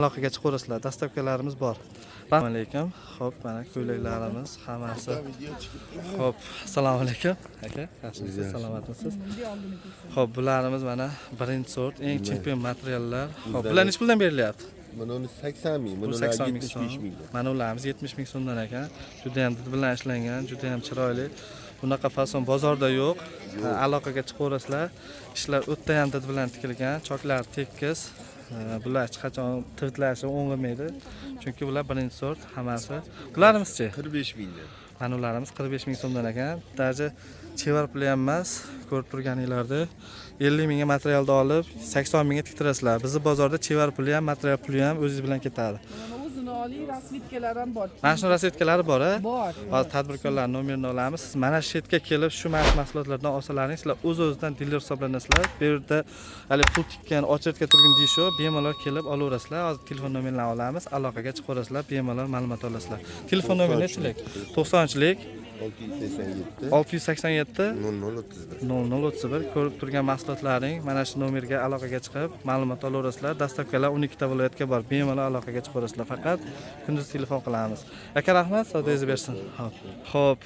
Aloqaga chiqaverasizlar, доставка larimiz bor. Assalomu alaykum. Xo'p, mana ko'ylaklarimiz hammasi. Xo'p, assalomu alaykum. Aka, yaxshimisiz, salomatmisiz? Xo'p, bularimiz mana birinchi sort, eng chempion materiallar. Xo'p, bular nechi puldan berilyapti? Mana uni 80 ming, Bu mana 80 ming 75 so'm. ming. Mana ularimiz 70 ming so'mdan ekan. Juda ham did bilan ishlangan, juda ham chiroyli. Bunaqa fason bozorda yo'q. Aloqaga chiqaverasizlar. Ishlar o'tda ham did bilan tikilgan, choklar tekis. Bular hech qachon tivitlashi o'ng'imaydi. Chunki bular birinchi sort hammasi. Bularimiz-chi? 45 mingdan. Mana ularimiz 45 ming so'mdan ekan. Даже chevar puli ham emas, ko'rib turganinglarda 50 mingga materialni olib, 80 mingga tiktirasizlar. Bizni bozorda chevar puli ham, material puli ham o'zingiz bilan ketadi. Mana o'zini oling, расцветка lar ham bor. Mana shuni расцветка lari bor, a? Bor. Hozir tadbirkorlar nomerini olamiz. Siz mana shu yerga kelib, shu mana shu mahsulotlardan olsalaring, sizlar o'z-o'zidan diler hisoblanasizlar. Bu yerda hali pul tikkan, очередь ga turgin deyish yo'q, bemalol kelib olaverasizlar. Hozir telefon nomerlarini olamiz, aloqaga chiqaverasizlar, bemalol ma'lumot olasizlar. Telefon nomeri nechilik? 90lik 687 687 0031. 0031. Ko'rib turgan mahsulotlaring mana shu nomerga aloqaga chiqib ma'lumot olaverasizlar. Доставка lar 12 ta viloyatga bor, bemalol aloqaga chiqaverasizlar. Faqat kunduz telefon qilamiz. Aka, rahmat, savdoyingizni bersin. Ho'p,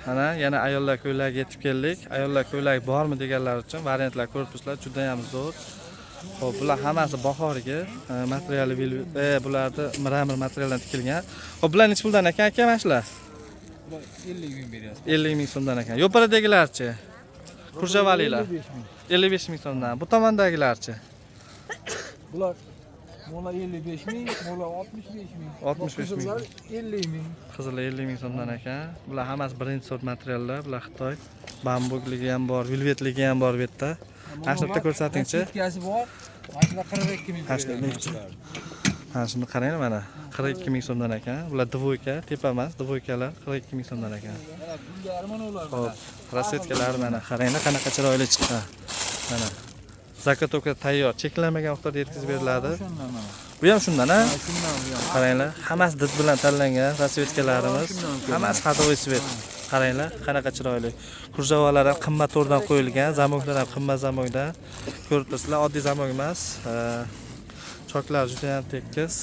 mana yana ayollar ko'ylagiga yetib keldik. Ayollar ko'ylagi bormi deganlar uchun variantlar ko'rib turibsizlar, juda ham zo'r. Ho'p, bular hammasi bahorgi materiali, bularni мрамор materialdan tikilgan. Ho'p, bular nechi puldan ekan, aka, mana shular? 50 ming beryapsiz. 50 ming so'mdan ekan. Yo'paradagilarchi? Кружева lilar. 55 ming so'mdan. Bu tomondagilarchi? Bular mola 55 ming, mola 65 ming. 65 ming. Qizillar 50 ming. Qizili 50 ming so'mdan ekan. Bular hammasi birinchi sort materiallar. Bular Xitoy. Bambukligi ham bor, velvetligi ham bor bu yerda. Mana shuni bitta ko'rsatingchi. Расцветка si bor. Mana shular 42 ming. Mana shular nechi? Mana shuni qarang, mana 42 ming so'mdan ekan. Bular двойка, tepa emas, двойка lar 42 ming so'mdan ekan. Mana gullari, mana ular. Xo'p, расцветка lari mana qaranglar, qanaqa chiroyli chiqqan. Mana заготовка tayyor, cheklanmagan miqdorda yetkazib beriladi. Shundan mana. Bu ham shundan, a? Shundan bu ham. Qaranglar, hammasi did bilan tanlangan расцветка larimiz. Hammasi ходовой цвет. Qaranglar, qanaqa chiroyli. Кружева lar ham qimmat to'rdan qo'yilgan, замок lar ham qimmat замок dan. Ko'rib turibsizlar, oddiy замок emas. Choklar juda ham tekis.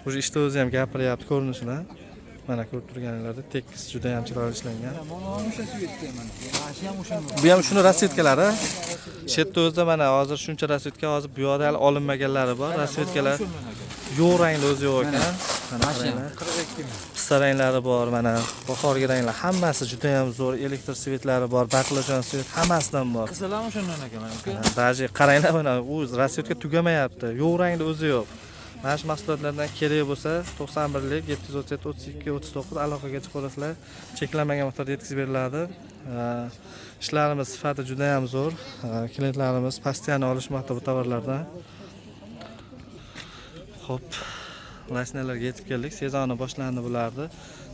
Уже ishda o'zi ham gapiryapti ko'rinishidan. Mana ko'rib turganinglarda tekis, juda ham chiroyli ishlangan. Mana o'sha цвет da mana. Mana shu ham o'sha. Bu ham shuni расцветка lari. Shu yerda o'zida mana hozir shuncha расцветка, hozir bu yoqda hali olinmaganlari bor. Расцветка lar yo'q, rangli o'zi yo'q ekan. Mana qaranglar. 42 ming. Pista ranglari bor, mana bahorgi ranglar hammasi juda ham zo'r. Elektr цвет lari bor, baqlajon цвет, hammasidan bor. Qizil ham o'shandan ekan mana uka. Даже qaranglar, mana u расцветка tugamayapti. Yo'q rangli o'zi yo'q. Mana shu mahsulotlardan kerak bo'lsa, 91lik 737 32 39 aloqaga chiqaverasizlar. Cheklanmagan miqdorda yetkazib beriladi. Ishlarimiz sifati juda ham zo'r. Klientlarimiz постоянно olishmoqda bu tovarlardan. Xo'p, losinalarga yetib keldik. Sezoni boshlandi bularni.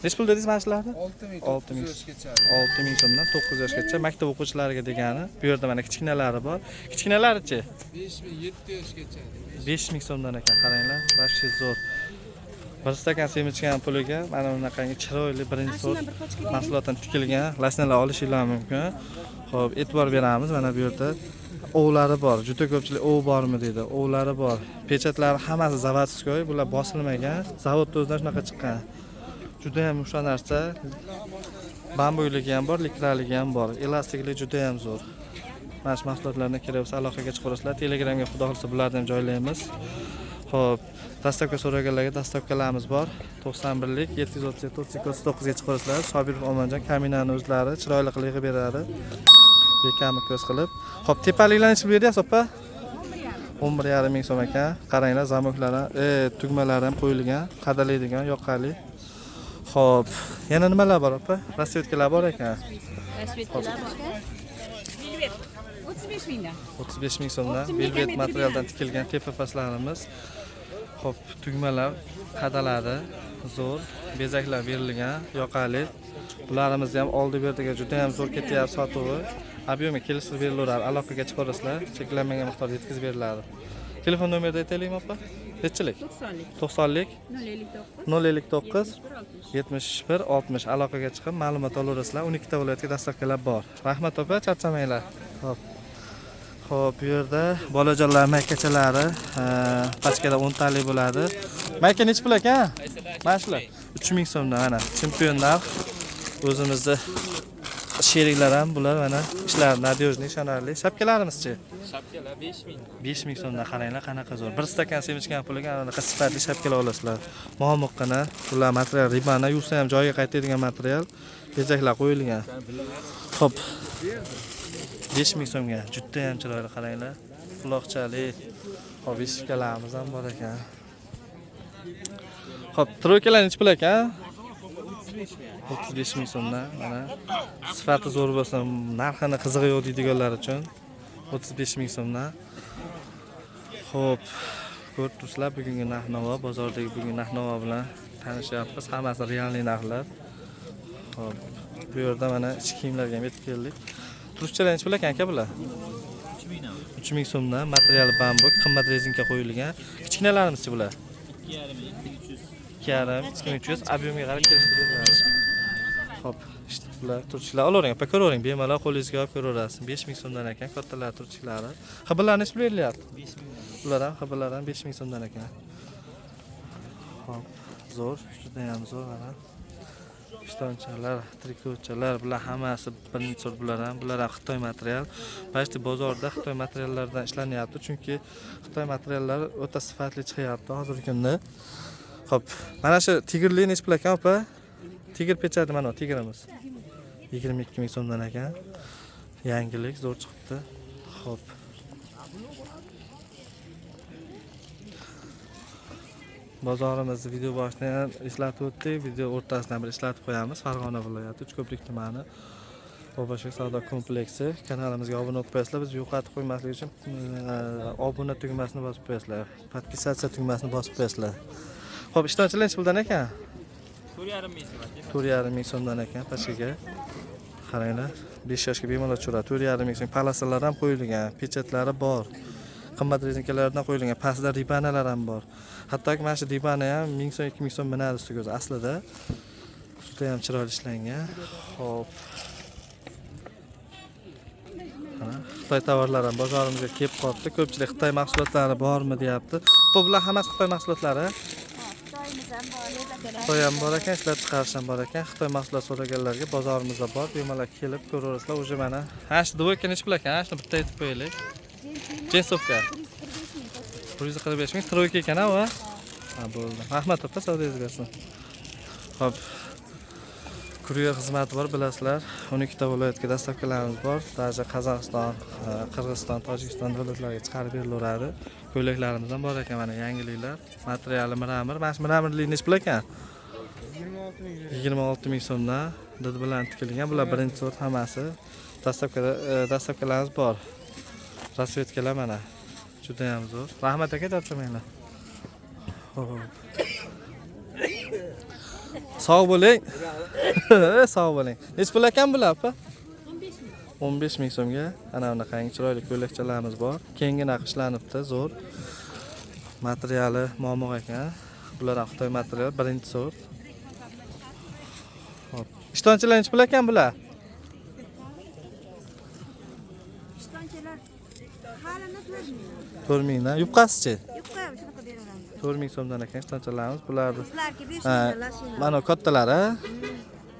Nechi pul dedingiz mana shularni? 6 ming. 6 ming. Yoshgacha. 6 ming so'mdan 9 yoshgacha maktab o'quvchilariga degani. Bu yerda mana kichkinalari bor. Kichkinalarichi? 5 ming, 7 yoshgacha. 5 ming so'mdan ekan, qaranglar. Вообще zo'r. Bir stakan semechka puliga mana bunaqangi chiroyli birinchi sort mahsulotdan tikilgan lasnalar olishinglar mumkin. Xo'p, e'tibor beramiz, mana bu yerda ovlari bor. Juda ko'pchilik ov bormi deydi. Ovlari bor. Печать lari hammasi заводской, bular bosilmagan. Zavodda o'zidan shunaqa chiqqan. Juda ham o'sha narsa. Bambuyligi ham bor, likraligi ham bor. Elastikli juda ham zo'r. Mana shu mahsulotlarni kerak bo'lsa, aloqaga chiqaverasizlar. Telegramga xudo xohlasa bularni ham joylaymiz. Xo'p, доставка so'raganlarga доставка larimiz bor. 91lik 737 32 39 ga chiqaverasizlar. Sobirov Omonjon kaminani o'zlari chiroyli qilib yig'ib beradi. Bekami ko'z qilib. Xo'p, tepaliklarni nechi beryapsiz, opa? 11,5 ming so'm ekan. Qaranglar, замок lari, tugmalari ham qo'yilgan, qadalaydigan, yoqali. Xo'p, yana nimalar bor, opa? Расцветка lar bor ekan. Расцветка lar bor. Velvet. 35 mingdan. 35 ming so'mdan 30 ming velvet metr. Materialdan tikilgan tepa pastlarimiz. Xo'p, tugmalar qadaladi. Zo'r bezaklar berilgan, yoqali. Bularimizni ham oldi berdiga juda ham zo'r ketyapti sotuvi. Объем ga kelishtirib berilaveradi. Aloqaga chiqaverasizlar, cheklanmagan miqdorda yetkazib beriladi. Telefon nomerini aytaylikmi, opa? Nechilik? 90lik. 90lik 059 059 60. 71 60 aloqaga chiqib ma'lumot olaverasizlar. 12 ta viloyatga доставка lar bor. Rahmat, opa, charchamanglar. Xo'p. Xo'p, bu yerda bolajonlar maykachalari, pachkada 10 talik bo'ladi. Mayka nechi pul ekan? Mana shular 3000 so'mdan mana chempion narx. O'zimizni sheriklar ham bular mana ishlari надежный, ishonarli. Shapkalarimizchi? Shapkalar 5000. 5000 so'mdan qaranglar qanaqa zo'r. Bir stakan semichkani puliga ana bunaqa sifatli shapkalar olasizlar. Momiqqina, bular material ribana, yuvsa ham joyiga qaytadigan material. Bezaklar qo'yilgan. Xo'p. 5000 so'mga juda ham chiroyli qaranglar. Quloqchali. Xo'p, beshikkalarimiz ham bor ekan. Xo'p, troykalar nechi pul ekan? 35 ming so'mdan mana sifati zo'r bo'lsin, narxini qizig'i yo'q deydiganlar uchun 35 ming so'mdan. Xo'p, ko'rib turibsizlar bugungi narx-navo, bozordagi bugungi narx-navo bilan tanishyapmiz. Hammasi realniy narxlar. Xo'p, bu yerda mana ichki kiyimlarga ham yetib keldik. Turkchalar nechi pul ekan aka bular? 3000 so'mdan, materiali bambuk, qimmat rezinka qo'yilgan. Kichkinalarimizchi bular? 2,5, 2300, объем ga qarab kelishtirib beriladi. Xo'p, işte bular turchiklar olavering, opa ko'ravering, bemalol qo'lingizga olib ko'raverasiz. 5000 so'mdan ekan kattalar turchiklari. Hiblar nechi pul berilyapti? 5000. Ular ham hiblar ham 5000 so'mdan ekan. Xo'p, zo'r, juda ham zo'r mana. Ishtonchalar, trikochalar, bular hammasi birinchi sort bular ham, bular ham Xitoy material. Почти bozorda Xitoy materiallaridan ishlanyapti, chunki Xitoy materiallari o'ta sifatli chiqyapti hozirgi kunda. Xo'p, mana shu tigrli nechi pul ekan opa? Tigr pechati mana tigrimiz. 22 ming so'mdan ekan. Yangilik zo'r chiqibdi. Xo'p. Bozorimizni video boshida ham eslatib o'tdik, video o'rtasidan bir eslatib qo'yamiz. Farg'ona viloyati Uchko'prik tumani Boboshak savdo kompleksi. Kanalimizga obuna bo'lib qo'yasizlar. Biz yo'qotib qo'ymaslik uchun obuna tugmasini bosib qo'yasizlar. Podpisatsiya tugmasini bosib qo'yasizlar. Xo'p, ishtonchilar nechi puldan ekan? 4,5 ming so'm aka. 4,5 ming so'mdan ekan pachkaga. Qaranglar, 5 yoshga bemalol tushiradi. 4,5 ming so'm. Palasalar ham qo'yilgan, pechatlari bor. Qimmat rezinkalardan qo'yilgan, pastida ribanalar ham bor. Hattoki mana shu ribana ham 1000 so'm, 2000 so'm minadi ustiga o'zi aslida. Juda ham chiroyli ishlangan. Xo'p. Mana Xitoy tovarlari ham bozorimizga kelib qolibdi. Ko'pchilik Xitoy mahsulotlari bormi deyapti. Bu bular hammasi Xitoy mahsulotlari. Xitoyimiz ham bor, Xitoy ham bor ekan, ishlab chiqarish ham bor ekan. Xitoy mahsulot so'raganlarga bozorimizda bor. Bemalol kelib ko'raverasizlar. Уже mana. Ha, shu dvoyka nechi pul ekan? Ha, shuni bitta aytib qo'yaylik. Jensovka. 145 ming. Troyka ekan, ha, u? Ha, bo'ldi. Rahmat opa, savdongiz bersin. Xo'p. Kuryer xizmati bor, bilasizlar. 12 ta viloyatga dastavkalarimiz bor. Даже Qozog'iston, Qirg'iziston, Tojikiston davlatlariga chiqarib berilaveradi. Ko'ylaklarimiz ham bor ekan mana yangiliklar. Materiali mramor. Mana shu mramorli nechi pul ekan? 26 ming so'mdan did bilan tikilgan. Bular birinchi sort hammasi. Dastavkalarimiz bor. Rasvetkalar mana. Juda ham zo'r. Rahmat aka, charchamanglar. Xo'p. Sog' bo'ling. Sog' bo'ling. Nechi pul ekan bular opa? 15 ming so'mga ana bunaqangi chiroyli ko'ylakchalarimiz bor. Kengina naqshlanibdi, zo'r. Materiali momiq ekan. Bular ham Xitoy material, birinchi sort. Xo'p. Ishtonchalar nechi pul ekan bular? Ishtonchalar halini 4 ming. 4 mingdan. Yupqasichi? Yupqa ham shunaqa beraveramiz. 4 ming so'mdan ekan ishtonchalarimiz. Bularni Sizlarga 5 Ha, mingdan lashina. mana kattalari.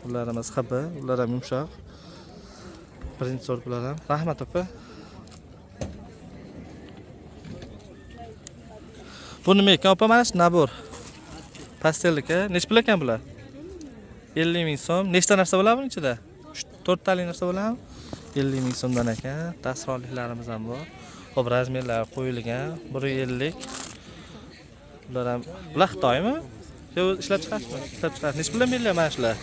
Bularimiz xb, ular ham yumshoq. Birinchi sort bular ham. Rahmat opa. Bu nima ekan opa? Mana shu nabor. Pastelniki. Nechi pul ekan bular? 50 ming so'm. Nechta narsa bo'ladi buning ichida? 3-4 talik narsa bo'ladimi? 50 ming so'mdan ekan. Dastroliklarimiz ham bor. Xo'p, razmerlari qo'yilgan. 150. Bular ham, bular Xitoymi? Yo, ishlab chiqarishmi? Ishlab chiqarish. Nechi puldan berilyapti mana shular?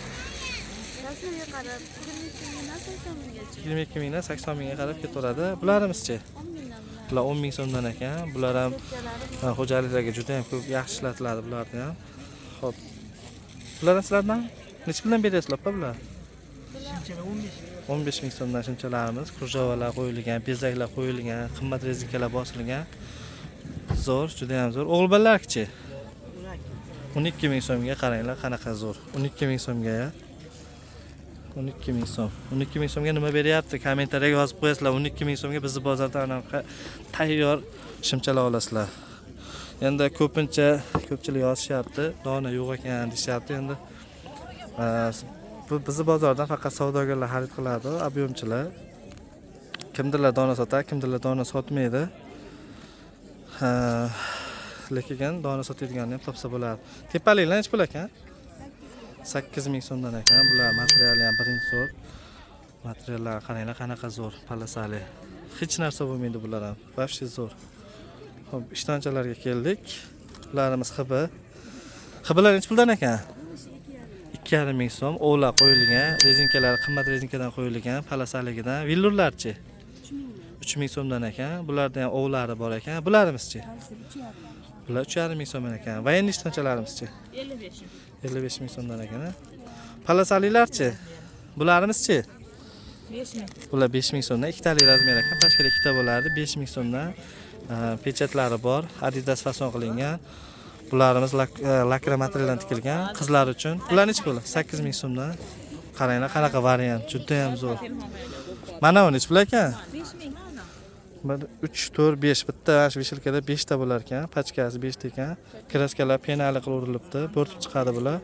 Rasmiga qarab 22 mingdan 80 minggacha. 22 mingdan 80 mingga qarab ketaveradi. Bularimizchi? 10 mingdan bular. Bular 10 ming so'mdan ekan. Bular ham Setkalari xo'jaliklarga juda ham ko'p yaxshi ishlatiladi bularni ham. Xo'p. Bular ham sizlardan nechi puldan beryapsizlar opa bular? 15 ming so'mdan shimchalarimiz, krujavalar qo'yilgan, bezaklar qo'yilgan, qimmat rezinkalar bosilgan. Zo'r, juda ham zo'r. O'g'il bolalarchi? 12 ming so'mga qaranglar qanaqa zo'r. 12 ming so'mga ya. 12 ming so'm. 12 ming so'mga nima beryapti? Kommentariyaga yozib qo'yasizlar. 12 ming so'mga bizni bozordan anaqa tayyor shimchalar olasizlar. Endi ko'pincha ko'pchilik yozishyapti, dona yo'q ekan deyishyapti. Endi bu bizni bozordan faqat savdogarlar xarid qiladi, объём chilar. Kimdirlar dona sotadi, kimdirlar dona sotmaydi. Ha, lekin dona sotadiganni ham topsa bo'ladi. Tepaliklar nechi pul ekan? 8 ming so'mdan ekan. Bular materiali ham birinchi sort. Materiallar qaranglar qanaqa zo'r, полоса li. Hech narsa bo'lmaydi bular ham. Вообще zo'r. Xo'p, ishtonchalarga keldik. Bularimiz ХБ. ХБ lar nechi puldan ekan? 2,5 ming so'm. Ovlar qo'yilgan, rezinkalari qimmat rezinkadan qo'yilgan, полоса ligidan. Vellurlarchi? 3 ming so'mdan ekan. Bularda ham ovlari bor ekan. Bularimizchi? Bular 3,5 ming so'mdan ekan. Военный ishtonchalarimizchi? 55. 55 ming so'mdan ekan, a? Полоса lilarchi? Bularimizchi? 5 ming. Bular 5 ming so'mdan, ikkitalik размер ekan. Pachkada ikkita bo'ladi, 5 ming so'mdan. Pechatlari bor, Adidas fason qilingan. Bularimiz лакра materialdan tikilgan qizlar uchun. Bular nechi pul? 8 ming so'mdan. Qaranglar qanaqa variant, juda ham zo'r. Mana bu nechi pul ekan? 5 ming. 1 3 4 5 bitta shu вешалка da 5 ta bo'lar ekan, pachkasi 5 ta ekan. Краска lar пена li qilib urilibdi, bo'rtib chiqadi bular.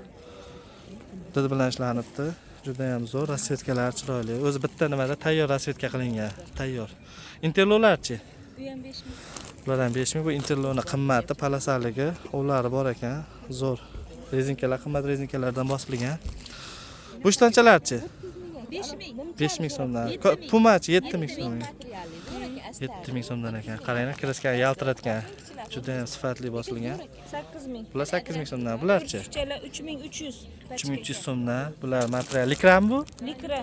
Did bilan ishlanibdi. Juda ham zo'r, расцветка lari chiroyli. O'zi bitta nimada tayyor расцветка qilingan, tayyor. Interlolarchi? Bu ham 5 ming. Bular ham 5 ming. Bu interloni qimmati, полоса ligi, ovlari bor ekan, zo'r. Rezinkalar qimmat rezinkalardan bosilgan. Bu ishtonchalarchi? 5 ming. 5 ming so'mdan. Pumachi 7 ming so'm. Materialli, zo'r ekan, astar. 7 ming so'mdan ekan. Qaranglar, краска yaltiratgan. Juda ham sifatli bosilgan. 8 ming. Bular 8 ming so'mdan. Bularchi? Kurtkchalar 3300. 3300 so'mdan. Bular material likrami bu? Ликра.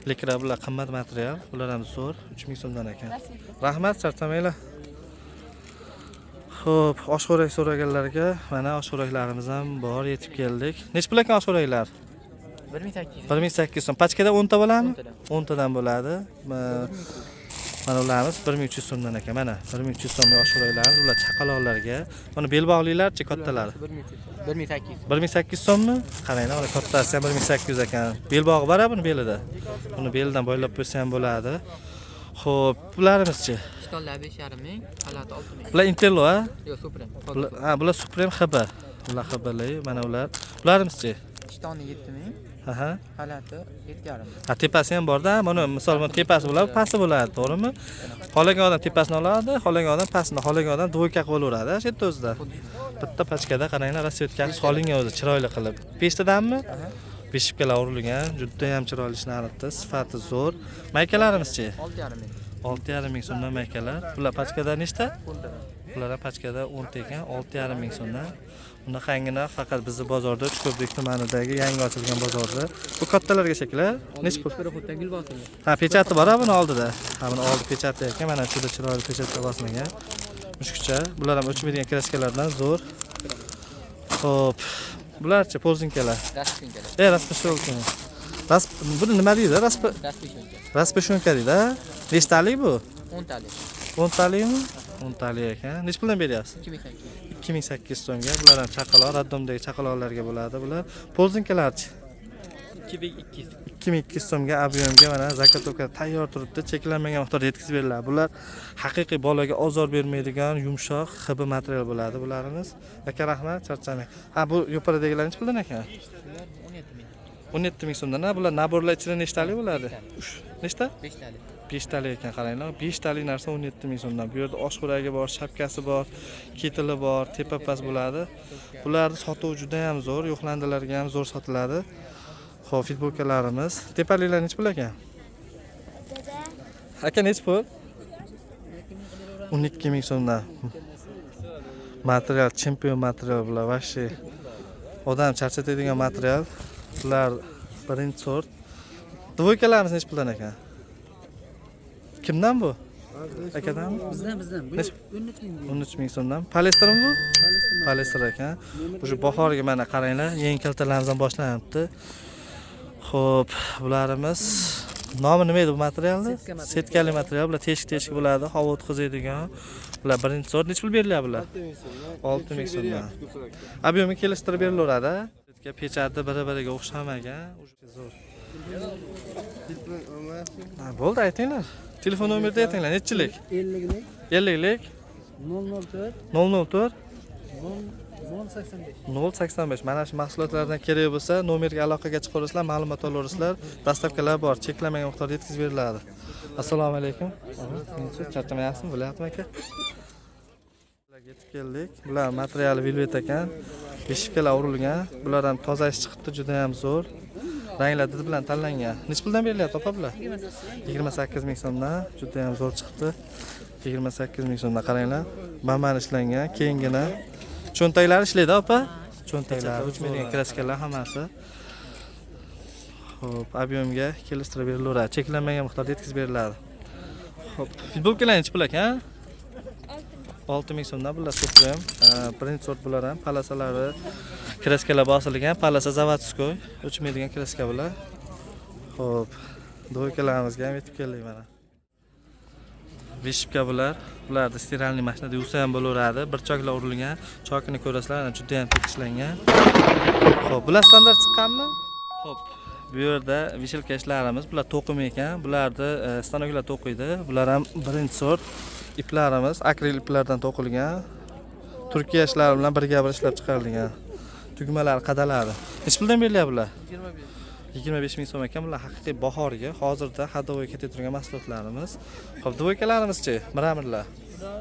Ликра, bular qimmat material. Bular ham zo'r. 3000 so'mdan ekan. Rahmat, charchamanglar. Xo'p, oshxo'rak so'raganlarga mana oshxo'raklarimiz ham bor, yetib keldik. Nechi pul ekan oshxo'raklar? 1800. 1800 so'm. Pachkada 10 ta bo'ladimi? O'ntadan. 10 tadan bo'ladi. Mana ularimiz 1300 so'mdan ekan. Mana 1300 so'mga oshxo'raklarimiz, ular chaqaloqlarga. Mana belbog'lilarchi, kattalari? 1300. 1800. 1800 so'mmi? Qaranglar, mana kattasi ham 1800 ekan. Belbog'i bor buni belida. Buni belidan boylab qo'ysa ham bo'ladi. Xo'p, bularimizchi? Ishtonlar 5,5 ming, xalati 6 ming. Bular Interlo, a? Yo'q, Supreme. Bular, ha, bular Supreme HB. Bular HBli, mana ular. Bularimizchi? Ishtoni 7 ming, Aha. xalati 7,5 ming. Ha, tepasi ham borda. Mana misol mana tepasi bo'ladi, pasti bo'ladi, to'g'rimi? Xohlagan odam tepasini oladi, xohlagan odam pastini, xohlagan odam двойка qilib olaveradi, shu yerda o'zida. Bitta pachkada qaranglar, расцветка si solingan o'zi chiroyli qilib. Beshtadanmi? Вышивка lar urilgan, juda ham chiroyli ishlanibdi, sifati zo'r. Maykalarimizchi? 6,5 ming. 6,5 ming so'mdan maykalar. Bular pachkada nechta? 10tadan. Bular ham pachkada 10 ta ekan, 6,5 ming so'mdan. Bunaqangina faqat bizni bozorda, Uchko'prik tumanidagi yangi ochilgan bozorda. Bu kattalarga shekilli. Nechi pul? Proxoddan gul bosilgan. Ha, pechati bor buni oldida. Ha, buni oldi pechati ekan. Mana juda chiroyli pechatga bosilgan. Mushukcha. Bular ham o'chmaydigan краска lardan zo'r. Xo'p, bularchi polzinkalar. Распинка lar. E, распашонка. Расп buni nima deydi? Расп Распашонка. Распашонка deydi, ha? Nechtalik bu? 10 talik. 10 talikmi? 10 talik ekan. Nechi puldan beryapsiz? 2800. 2800 so'mga. Bular ham chaqaloq, роддом dagi chaqaloqlarga bo'ladi bular. Polzinkalarchi? 2200. 2200 so'mga объём ga mana заготовка tayyor turibdi, cheklanmagan miqdorda yetkazib beriladi. Bular haqiqiy bolaga ozor bermaydigan yumshoq HB material bo'ladi bularimiz. Aka, rahmat, charchamang. Ha, bu yuqoridagilar nechi puldan ekan? Bular 17 ming. 17 ming so'mdan. Ha, bular набор lar ichida nechtalik bo'ladi? Nechta? 5 talik. 5 talik ekan, qaranglar. 5 talik narsa 17 ming so'mdan. Bu yerda oshxo'ragi bor, shapkasi bor, ketili bor, tepa past bo'ladi. Bularni sotuvi juda ham zo'r, yo'qlandilarga ham zo'r sotiladi. Xo'p, futbolkalarimiz. Tepaliklar nechi pul ekan? Aka, nechi pul? 12 ming so'mdan. Material chempion material bular, вообще odam charchatadigan material. Bular birinchi sort. Двойка larimiz nechi puldan ekan? Kimdan bu? Akadanmi? Bizdan, bizdan. Bu Nechi? 13 ming. 13 ming so'mdan. Polestermi bu? Polester ekan. Уже bahorga mana qaranglar, yangi kaltalarimiz ham boshlanibdi. Xo'p, bularimiz nomi nima edi bu materialni? Сетка li material. Bular teshik teshik bo'ladi, havo o'tkazadigan. Bular birinchi sort. Nechi pul berilyapti bular? 6 ming so'mdan. Объём i kelishtirib berilaveradi. Сетка pechati bir-biriga o'xshamagan. Zo'r. Bo'ldi, aytinglar. Telefon nomerini aytinglar. Nechilik? 50lik 50lik 004 004 085. 085. Mana shu mahsulotlardan kerak bo'lsa, nomerga aloqaga chiqaverasizlar, ma'lumot olaverasizlar. Dastavkalar bor, cheklanmagan miqdorda yetkazib beriladi. Assalomu alaykum. Charchamayapsizmi? Bo'lyaptimi aka? Yetib keldik. Bular materiali velvet ekan. Beshikkalar urilgan. Bular ham toza ish chiqibdi, juda ham zo'r. Ranglar did bilan tanlangan. Necha puldan berilyapti opa bular? 28 ming so'mdan. Juda ham zo'r chiqibdi. 28 ming so'mdan qaranglar. Baman ishlangan, keyingina cho'ntaklari ishlaydi opa. Cho'ntaklari o'chmaydigan kraskalar hammasi. Xo'p, объемga kelishtirib berilaveradi. Cheklanmagan miqdorda yetkazib beriladi. Xo'p, futbolkalar necha pul ekan? 6 ming so'mdan bular Supreme, birinchi sort bular ham, palasalari kraskalar bosilgan, palasa заводской, o'chmaydigan kraska bular. Xo'p, dvoykalarimizga ham yetib keldik mana. Vishibka bular, bularni стиральный mashinada yuvsa ham bo'laveradi. Bir choklar urilgan, chokini ko'rasizlar, ana juda ham tekislangan. Xo'p, bular standart chiqqanmi? Xo'p, bu yerda vishilka ishlarimiz, bular to'qim ekan. Bularni stanoklar to'qiydi. Bular ham birinchi sort iplarimiz, akril iplardan to'qilgan. Turkiya ishlari bilan birga bir ishlab chiqarilgan. Tugmalar qadaladi. Necha puldan berilyapti bular? 25 ming so'm ekan. Bular haqiqiy bahorga, hozirda hadovoy ketib turgan mahsulotlarimiz. Xo'p, dvoykalarimizchi, mramorlar. Bular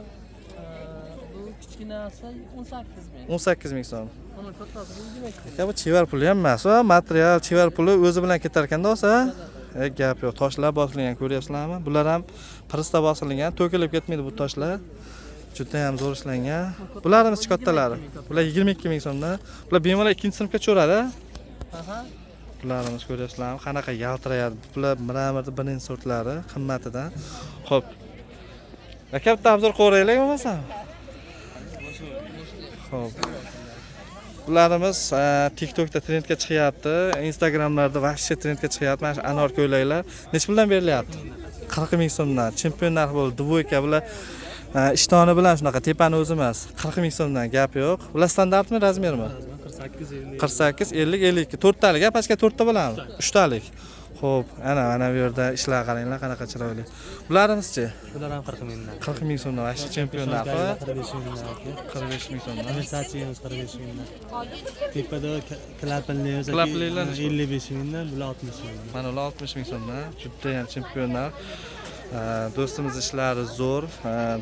bu kichkinasi 18 ming. 18 ming so'm. Uni kattasi 22. Aka, bu chevar puli ham emas, a, material chevar puli o'zi bilan ketar ekanda olsa, gap yo'q. Toshlar bosilgan, ko'ryapsizlarmi? Bular ham prista bosilgan, to'kilib ketmaydi bu toshlar. Juda ham zo'r ishlangan. Bularimiz kattalari. Bular 22 ming so'mdan. Bular bemalol ikkinchi sinfga tushiradi. Aha. Bularimiz ko'ryapsizlarmi? Qanaqa yaltirayapti. Bular mramorni birinchi sortlari, qimmatidan. Xo'p. Aka, bitta obzor qo'raylik bo'lmasam. Xo'p. Bularimiz TikTokda trendga chiqyapti, Instagramlarda вообще trendga chiqyapti. Mana shu anor ko'ylaklar necha puldan berilyapti? 40 ming so'mdan. Chempion narxi bo'ldi. Dvoyka bular ishtoni bilan shunaqa tepani o'zi emas. 40 ming so'mdan, gap yo'q. Bular standartmi, razmermi? 48 50. 48, 50, 52. To'rttalik, a, pastga to'rtta bo'ladimi? Uchtalik. Xo'p, ana mana bu yerda ishlar qaranglar, qanaqa chiroyli. Bularimiz-chi? Bular ham 40 mingdan. 40 ming so'mdan, вообще chempion narxi. 45 mingdan aka. 45 ming so'mdan. Versace'miz 45 mingdan. Tepada klapanlimiz Klapanlilar nechi pul? 55 mingdan, bular 60 mingdan. Mana ular 60 ming so'mdan. Juda ham chempion narx. Do'stimiz ishlari zo'r.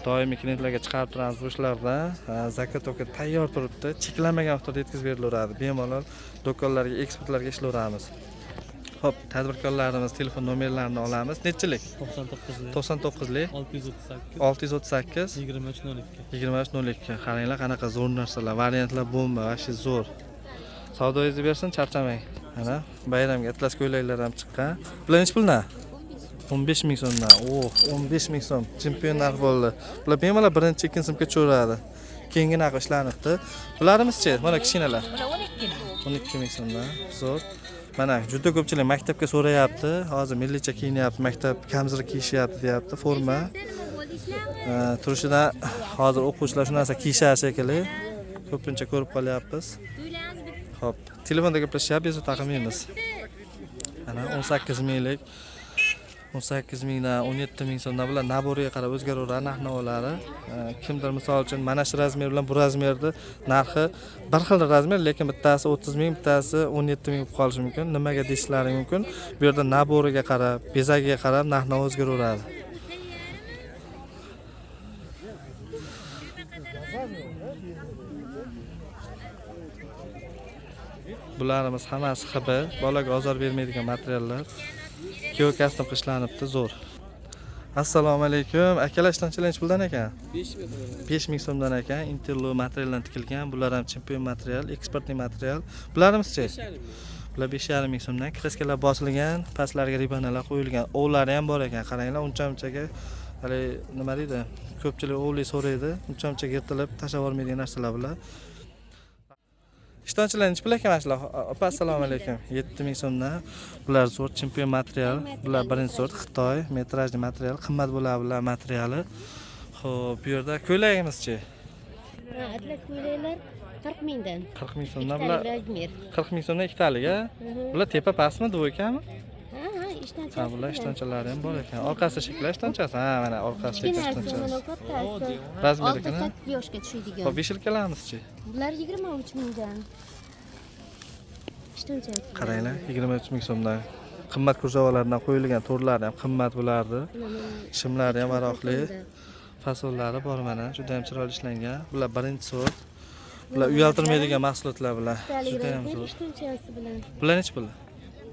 Doimiy klientlarga chiqarib turamiz bu ishlardan. Zakatoka tayyor turibdi. Cheklanmagan miqdorda yetkazib berilaveradi. Bemalol do'konlarga, eksportlarga ishlayveramiz. Xo'p, tadbirkorlarimiz telefon nomerlarini olamiz. Nechilik? 99lik 99lik 638 638 2302. 2302. Qaranglar, qanaqa zo'r narsalar, variantlar bomba, вообще zo'r. Savdoyingizni bersin, charchamang. Mana bayramga atlas ko'ylaklar ham chiqqan. Bular nechi puldan? 15 ming so'mdan. Oh, 15 ming so'm. Chempion narx bo'ldi. Bular bemalol birinchi, ikkinchi sinfga tushaveradi. Keyingi narx ishlanibdi. Bularimiz-chi? Mana kichkinalar. Bular 12 ming. 12 ming so'mdan. Zo'r. Mana juda ko'pchilik maktabga so'rayapti. Hozir millicha kiyinyapti, maktab kamzir kiyishyapti deyapti, forma. Turishidan hozir o'quvchilar shu narsa kiyishar shekilli. Ko'pincha ko'rib qolyapmiz. Xo'p, telefonda gaplashyapmiz, bezovta qilmaymiz. Mana 18 minglik, 18 mingdan 17 ming so'mdan bular naboriga qarab o'zgaraveradi narx-navolari. Kimdir misol uchun mana shu razmer bilan bu razmerni narxi bir xil razmer, lekin bittasi 30 ming, bittasi 17 ming bo'lib qolishi mumkin. Nimaga deyishlari mumkin? Bu yerda naboriga qarab, bezagiga qarab narx-navo o'zgaraveradi. Bularimiz hammasi XB, bolaga ozor bermaydigan materiallar. Kuyov kostyum qishlanibdi, zo'r. Assalomu alaykum. Akalar, ishtonchilar nechi puldan ekan? 5 ming so'mdan ekan. Interlo materialdan tikilgan. Bular ham chempion material, eksportniy material. Bularimiz-chi? Bular 5,5 ming so'mdan. Kraskalar bosilgan, pastlariga ribanalar qo'yilgan. Ovlari ham bor ekan. Qaranglar, uncha-munchaga hali nima deydi? Ko'pchilik ovli so'raydi. Uncha-munchaga yirtilib tashlab yubormaydigan narsalar bular. Ishtonchilar nechi pul ekan mana shular? Opa, assalomu alaykum. 7 ming so'mdan. Bular zo'r chempion material. Bular birinchi sort Xitoy metrajli material, qimmat bo'ladi bular materiali. Xo'p, bu yerda ko'ylagimizchi? Atlas ko'ylaklar 40 mingdan. 40 ming so'mdan bular. Ikkitalik razmer. 40 ming so'mdan ikkitalik, a? Bular tepa pastmi, dvoykami? ishtonchasi. Ha, bular ishtonchalari ham bor ekan. Orqasi shekilli ishtonchasi. Ha, mana orqasi shekilli Kichkinasi, ishtonchasi. mana kattasi. Razmerikini? 6-8 yoshga tushadigan. Xo'p, vishilkalarimiz-chi? Bular 23 mingdan. Ishtonchasi. Qaranglar, 23 ming so'mdan. Qimmat kurjavalardan qo'yilgan to'rlari ham qimmat bo'lardi. Shimlari ham varoqli. Fasollari bor mana, juda ham chiroyli ishlangan. Bular birinchi sort. Bular uyaltirmaydigan mahsulotlar bular. Juda ham zo'r. Ishtonchasi bilan. Bular nechi pul?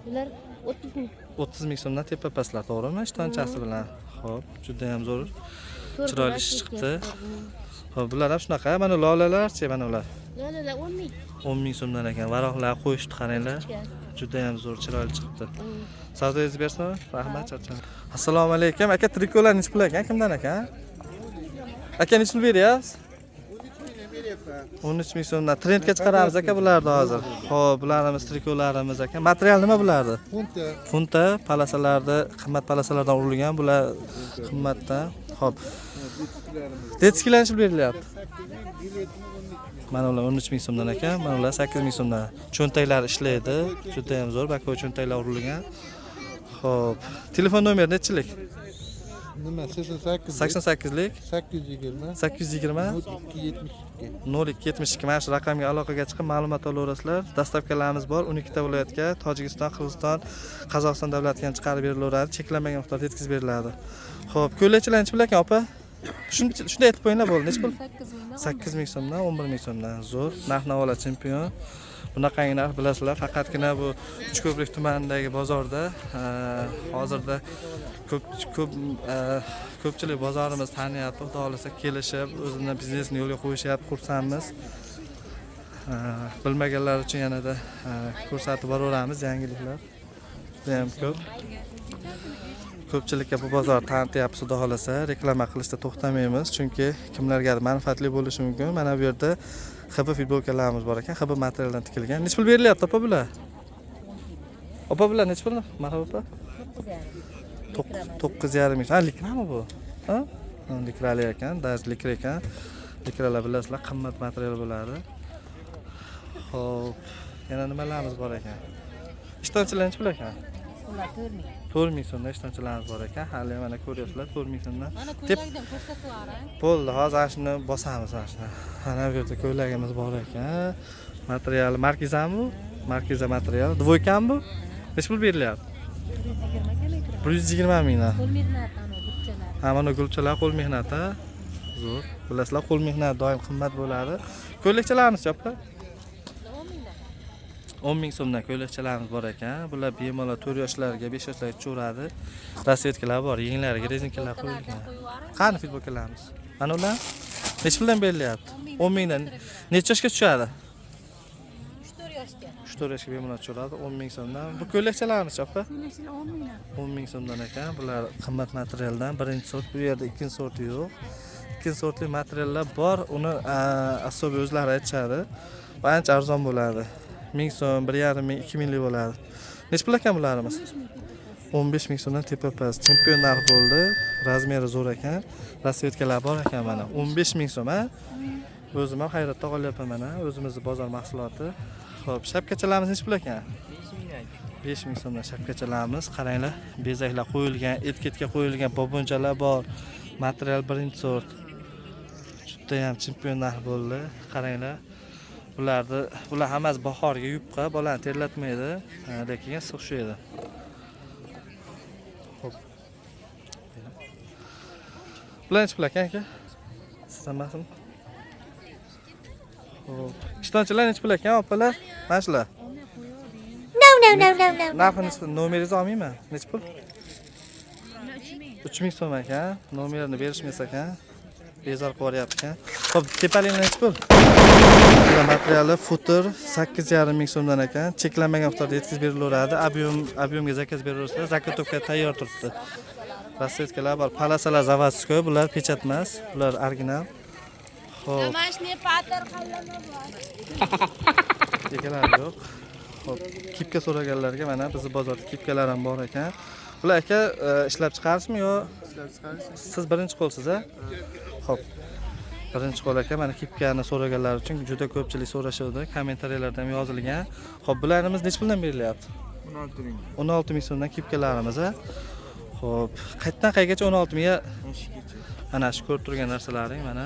Bular 30 ming. 30 ming so'mdan tepa pastlar, to'g'rimi? Ishtonchasi bilan. Xo'p, juda ham zo'r. Chiroyli ish chiqibdi. Xo'p, bular ham shunaqa. Mana lolalarchi, mana ular. Lolalar 10 ming. 10 ming so'mdan ekan. Varoqlar qo'yishdi, qaranglar. Juda ham zo'r, chiroyli chiqibdi. Savdoyingiz bersin. Rahmat, charchadim. Assalomu alaykum. Aka, trikolar nechi pul ekan? Kimdan ekan? Aka, nechi pul beryapsiz? 13 ming so'mdan. Trendga chiqaramiz aka bularni hozir. Xo'p, bularimiz trikolarimiz aka. Material nima bulardi? Funta. Funta palasalarda, qimmat palasalardan urilgan, bular qimmatdan. Xo'p. Detskilar nechi pul berilyapti? Mana ular 13 ming so'mdan ekan, mana ular 8 ming so'mdan. Cho'ntaklar ishlaydi, juda ham zo'r, bakoy cho'ntaklar urilgan. Xo'p, telefon nomeri nechilik? Nima? 88 88lik 820 820 0272. 0272. Mana shu raqamga aloqaga chiqib ma'lumot olaverasizlar. Dastavkalarimiz bor. 12 ta viloyatga, Tojikiston, Qirg'iziston, Qozog'iston davlatiga ham chiqarib berilaveradi. Cheklanmagan miqdorda yetkazib beriladi. Xo'p, ko'ylakchalar nechi pul ekan, opa? Shunday aytib qo'yinglar bo'ldi. Nechi pul? 8 ming so'mdan, 11 ming so'mdan. Zo'r. Narx-navolar chempion. Bunaqangi narx bilasizlar, faqatgina bu Uchko'prik tumanidagi bozorda hozirda ko'pchilik bozorimiz taniyapti. Xudo xohlasa kelishib, o'zini biznesini yo'lga qo'yishyapti, xursandmiz. Bilmaganlar uchun yanada ko'rsatib boraveramiz yangiliklar. Juda ham ko'p. Ko'pchilikka bu bozor tanityapmiz, xudo xohlasa, reklama qilishda to'xtamaymiz, chunki kimlargadir manfaatli bo'lishi mumkin. Mana bu yerda HB futbolkalarimiz bor ekan, HB materialdan tikilgan. Nechi pul berilyapti opa bular? Opa bular nechi pul? Marhaba opa. 9,5 ming. Ha, likrami bu? Ha? Likrali ekan, даже likra ekan. Likralar bilasizlar, qimmat material bo'ladi. Xo'p, yana nimalarimiz bor ekan? Ishtonchilar nechi pul ekan? Ular 4 ming. 4 ming so'mdan ishtonchilarimiz bor ekan. Hali mana ko'ryapsizlar, 4 ming so'mdan. Mana ko'ylakdan ko'rsatib yuboring. Bo'ldi, hozir ana shuni bosamiz ana shuni. Mana bu yerda ko'ylagimiz bor ekan. Materiali markizami bu? Markiza material. Dvoykami bu? Nechi pul berilyapti? 120 mingdan. Qo'l mehnati ana gulchalar. Ha, mana gulchalar qo'l mehnati. Zo'r. Bilasizlar, qo'l mehnati doim qimmat bo'ladi. Ko'ylakchalarimiz opa? 10 ming so'mdan ko'ylakchalarimiz bor ekan. Bular bemalol 4 yoshlarga, 5 yoshlarga tushaveradi. Rasvetkalar bor, yenglariga rezinkalar qo'yilgan. Qani futbolkalarimiz? Mana ular nechi puldan berilyapti? 10 mingdan. Necha yoshga tushadi? 3-4 yoshga. 3-4 yoshga bemalol tushaveradi, 10 ming so'mdan. Bu ko'ylakchalarimiz opa? 10 ming so'mdan ekan. Bular qimmat materialdan, birinchi sort. Bu yerda ikkinchi sorti yo'q. Ikkinchi sortli materiallar bor, uni asobi o'zlari aytishadi. Va ancha arzon bo'ladi. 1000 so'm, 1,5 ming, 2 minglik bo'ladi. Nechi pul ekan bularimiz? 15 ming so'mdan tepa past. Chempion narx bo'ldi. Razmeri zo'r ekan. Rasvetkalar bor ekan mana. 15 ming so'm, ha? O'zim ham hayratda qolyapman mana. O'zimizni bozor mahsuloti. Xo'p, shapkachalarimiz nechi pul ekan? 5 ming so'mdan shapkachalarimiz. Qaranglar, bezaklar qo'yilgan, etiketka qo'yilgan bobonchalar bor. Material birinchi sort. Juda ham chempion narx bo'ldi. Qaranglar. Bular hammasi bahorga yupqa, bolani terlatmaydi, lekin issiq tushadi. Xo'p. Bular nechi pul ekan aka? Sizdan emasmi? Xo'p. Ishtonchilar nechi pul ekan, opalar? Mana shular. No, no, no, no, no. Narxi nechi pul? Nomeringizni olmayman. Nechi pul? 3 ming so'm ekan. Nomerini berishmas ekan. Bezor qilib yuboryapti ekan. Xo'p, tepaliklar nechi pul? Bular materiali futur 8,5 ming so'mdan ekan. Cheklanmagan miqdorda yetkazib berilaveradi. Объем ga zakaz beraverasizlar. Zakotovka tayyor turibdi. Rasvetkalar bor. Palasalar заводской, bular pechat emas, bular original. Xo'p. Домашний patir qallama bor. Egalari yo'q. Xo'p, kipka so'raganlarga mana bizni bozorda kipkalar ham bor ekan. Bular aka ishlab chiqarishmi yo Ishlab chiqarish. siz birinchi qo'lsiz a? Xo'p. Birinchi qo'l aka, mana kipkani so'raganlar uchun juda ko'pchilik so'rashuvdi, kommentariyalarda ham yozilgan. Xo'p, bularimiz nechi puldan berilyapti? 16 ming. 16 ming so'mdan kipkalarimiz a. Xo'p, qayerdan qayergacha 16 mingga? Mana shu ko'rib turgan narsalaring mana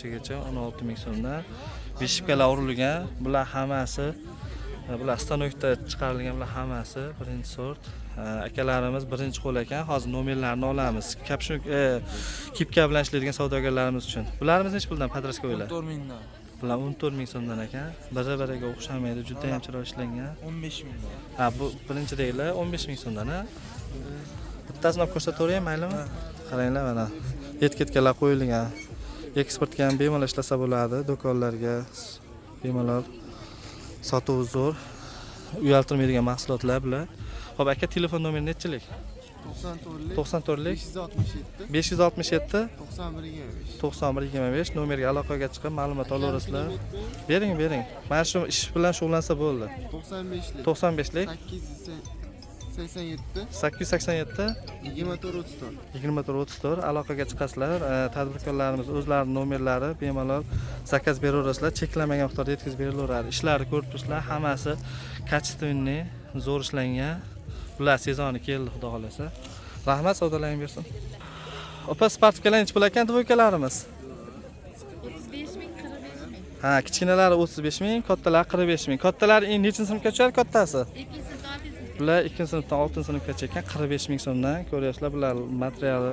shugacha 16 ming so'mdan. Beshipkalar urilgan, bular hammasi bular stanokda chiqarilgan, bular hammasi birinchi sort. Akalarimiz birinchi qo'l ekan. Hozir nomerlarini olamiz. Kapshon kipka bilan ishlaydigan savdogarlarimiz uchun. Bularimiz nechi puldan подростковыйlar? 14 mingdan. Bular 14 ming so'mdan ekan. Biri-biriga o'xshamaydi, juda ham chiroyli ishlangan. 15 mingdan. Ha, bu birinchidagilar 15 ming so'mdan, ha? Bittasini olib ko'rsatavering, maylimi? Qaranglar mana. Etiketkalar qo'yilgan. Eksportga ham bemalol ishlasa bo'ladi, do'konlarga bemalol sotuv zo'r. Uyaltirmaydigan mahsulotlar bular. Xo'p, aka, telefon nomeri nechilik? 94lik 94lik 567 567 91 25. 91 25 nomerga aloqaga chiqib ma'lumot olaverasizlar. Bering, bering. Mana shu ish bilan shug'ullansa bo'ldi. 95lik 95lik 887 887 24 34. 24 34 aloqaga chiqasizlar. Tadbirkorlarimiz o'zlarining nomerlari bemalol zakaz beraverasizlar. Cheklanmagan miqdorda yetkazib berilaveradi. Ishlari ko'rib turibsizlar, hammasi качественный, zo'r ishlangan. Bular sezoni keldi, xudo xolasa. Rahmat, savdolaring bersin. Opa, спортивка lar nechi pul ekan двойка larimiz? 35 ming, 45 ming. Ha, kichkinalari 35 ming, kattalari 45 ming. Kattalari endi nechinchi sinfga tushadi kattasi? 2 sinfdan 6 sinf. Bular 2 sinfdan 6 sinfgacha ekan, 45 ming so'mdan ko'ryapsizlar. Bular materiali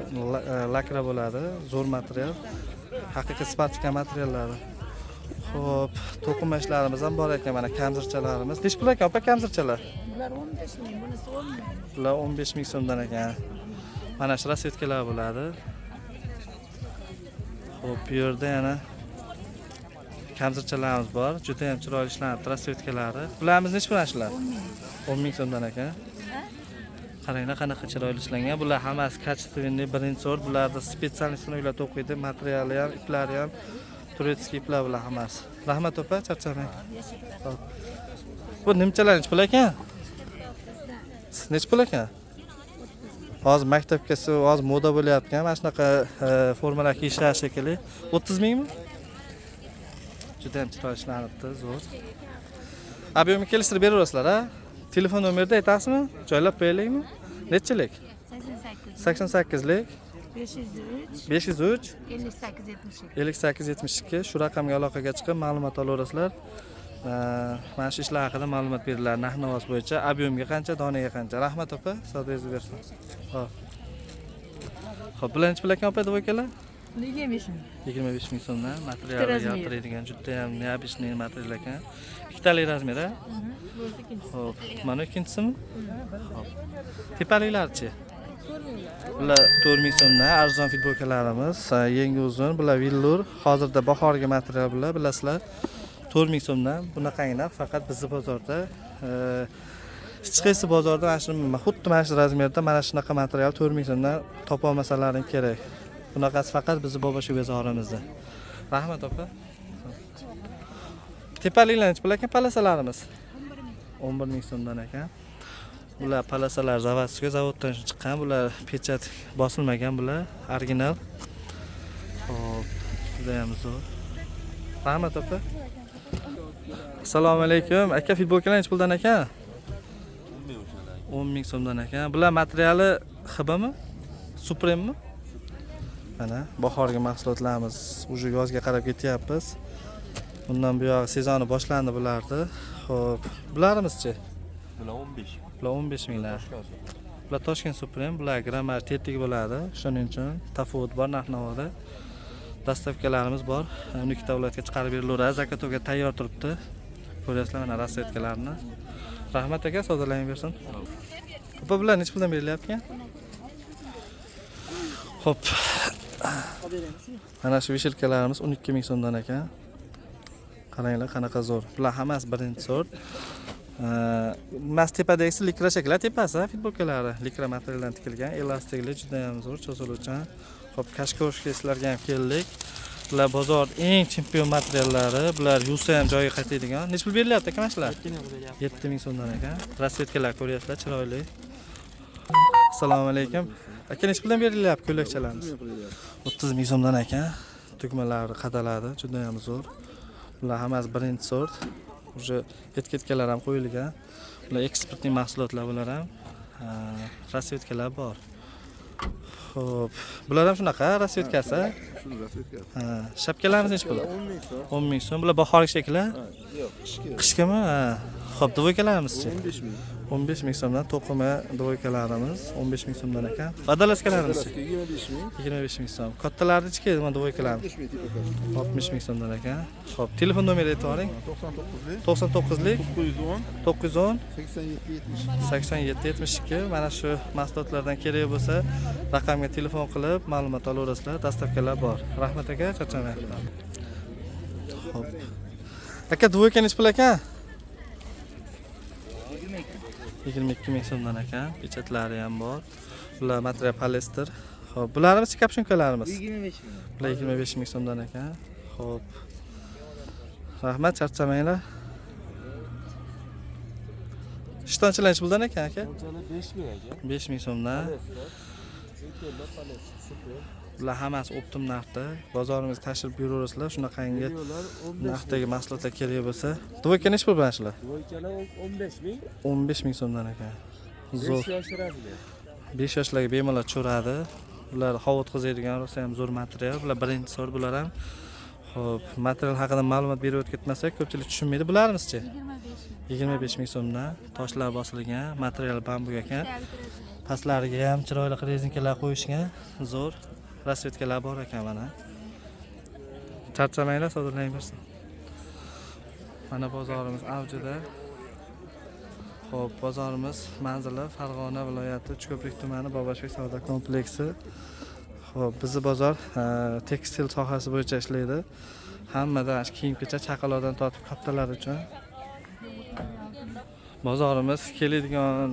lakra bo'ladi, zo'r material. Haqiqiy спортивка materiallari. Xo'p, to'qima ishlarimiz ham bor ekan, mana kamzirchalarimiz. Nechi pul ekan, opa, kamzirchalar? Bular 15 ming, bunisi 10 ming. Bular 15 ming so'mdan ekan. Mana shu расцветка lar bo'ladi. Xo'p, bu yerda yana kamzirchalarimiz bor. Juda ham chiroyli ishlanibdi расцветка lari. Bularimiz nechi pul shular? 10 ming so'mdan ekan. Qaranglar qanaqa chiroyli ishlangan. Bular hammasi качественный, birinchi sort. Bularda специальный stanoklar to'qiydi. Materiali ham, iplari ham турецкий iplar bular hammasi. Rahmat opa, charchamang. Xo'p. Bu nimchalar nechi pul ekan? Nechi pul ekan? Hozir maktabga hozir moda bo'layotgan mana shunaqa formalar kiyishar shekilli. 30 mingmi? Juda ham chiroyli ishlanibdi, zo'r. Объем ga kelishtirib beraverasizlar, a? Telefon nomerida aytasizmi? Joylab qo'yaylikmi? Nechilik? 88 88lik 503 503 58 72. 58 72 shu raqamga aloqaga chiqib ma'lumot olaverasizlar. Mana shu ishlar haqida ma'lumot beriladi narx navosi bo'yicha, объем ga qancha, donaga qancha. Rahmat opa, savdoyingizni bersin. Xo'p. Xo'p, bular nechi pul ekan opa двойка lar? 25 ming. 25 ming so'mdan materiali размер. yaltiraydigan juda ham необычный material ekan. Ikkitalik размер a? Xo'p, mana ikkinchisimi? Xo'p. Tepaliklarchi? Bular 4 ming so'mdan arzon futbolkalarimiz, yengi uzun, bular vellur, hozirda bahorgi material bular, bilasizlar. 4 ming so'mdan bunaqangi narx faqat bizni bozorda. Hech qaysi bozorda mana shu xuddi mana shu размер da mana shunaqa material 4 ming so'mdan topa olmasalaring kerak. Bunaqasi faqat bizni Boboshu bozorimizda. Rahmat opa. Tepaliklar nechi pul ekan полоса larimiz? 11 ming so'mdan ekan. Bular полоса lar заводской, zavoddan chiqqan, bular печать bosilmagan, bular original. Xo'p, juda ham zo'r. Rahmat opa. Assalomu alaykum. Aka, futbolkalar nechi puldan ekan? 10 ming so'mdan ekan. Bular materiali XBmi? Supremmi? Mana bahorgi mahsulotlarimiz, уже yozga qarab ketyapmiz. Bundan buyog'i sezoni boshlandi bularni. Xo'p, bularimiz-chi? Bular 15. Bular 15 minglar. Bular Toshkent Supreme, bular grammar tetik bo'ladi. Shuning uchun tafovut bor narx-navoda. Доставка larimiz bor. 12 ta viloyatga chiqarib berilaveradi. Заготовка tayyor turibdi. Ko'ryapsizlar mana расцветка larni. Rahmat aka, savdolaring bersin. Opa, bular nechi puldan berilyapti? Xo'p. Mana shu вешалка larimiz 12 ming so'mdan ekan. Qaranglar qanaqa zo'r. Bular hammasi birinchi sort. Mas tepadagisi likra shakl tepasi, futbolkalari likra materialdan tikilgan, elastikli, juda ham zo'r, cho'ziluvchan. Xo'p, кашкошка sizlarga ham keldik. Bular bozor eng chempion materiallari, bular yuvsa ham joyiga qaytadigan. Nechi pul berilyapti aka mana shular? 7 ming so'mdan ekan. Расцветка lar ko'ryapsizlar, chiroyli. Assalomu alaykum. Aka, nechi puldan berilyapti ko'ylakchalarimiz? 30 ming so'mdan ekan. Tugmalari qadaladi, juda ham zo'r. Bular hammasi birinchi sort. Уже etiketkalar ham qo'yilgan. Bular экспортный mahsulotlar bular ham. Расцветка lar bor. Xo'p, bular ham shunaqa расцветка si. Shuni расцветка si. Ha, shapkalarimiz nechi pul? 10 ming so'm. 10 ming so'm. Bular bahorgi shakli? Yo'q, qishki. Qishkimi? Ha. Xo'p, двойка larimizchi? 15 ming. 15 ming so'mdan to'qima двойка larimiz 15 ming so'mdan ekan. Водолазка larimizchi? 25 ming. 25 ming so'm. Kattalarnichi mana двойка larimiz 60 ming tepa 60 ming so'mdan ekan. Xo'p, telefon nomeri aytib yuboring. 99lik 99lik 910 910 87 72. 87 72. Mana shu mahsulotlardan kerak bo'lsa, raqamga telefon qilib ma'lumot olaverasizlar. Доставка lar bor. Rahmat aka, charchamang. Xo'p. Aka, двойка nechi pul ekan? 22 ming so'mdan ekan. Pechatlari ham bor. Bular material polyester. Xo'p, bularimiz капюшонка larimiz. 25 ming. Bular 25 ming so'mdan ekan. Xo'p. Rahmat, charchamanglar. Ishtonchilar nechi puldan ekan aka? 5 ming aka. 5 ming so'mdan. Super. Bular hammasi оптом narxda. Bozorimizga tashrif buyuraverasizlar. Shunaqangi narxdagi mahsulotlar kerak bo'lsa. Двойка nechi pul bilan shular? Двойка lar 15 ming. 15 ming so'mdan ekan. Zo'r. 5 yosh размер. 5 yoshlarga bemalol tushiradi. Bular havo o'tkazadigan rosa ham zo'r material. Bular birinchi sort bular ham. Xo'p, material haqida ma'lumot berib o'tib ketmasak, ko'pchilik tushunmaydi. Bularmizchi? 25 ming so'mdan toshlar bosilgan, material bambuk ekan. Pastlariga ham chiroyli rezinkalar qo'yishgan, zo'r. Расцветка lar bor ekan mana. Charchamanglar, savdolang bersin. Mana bozorimiz avjida. Xo'p, bozorimiz manzili Farg'ona viloyati Uchko'prik tumani Boboshbek savdo kompleksi. Xo'p, bizni bozor tekstil sohasi bo'yicha ishlaydi. Hammadan kiyim-kechak, chaqaloqdan tortib kattalar uchun. Bozorimiz keladigan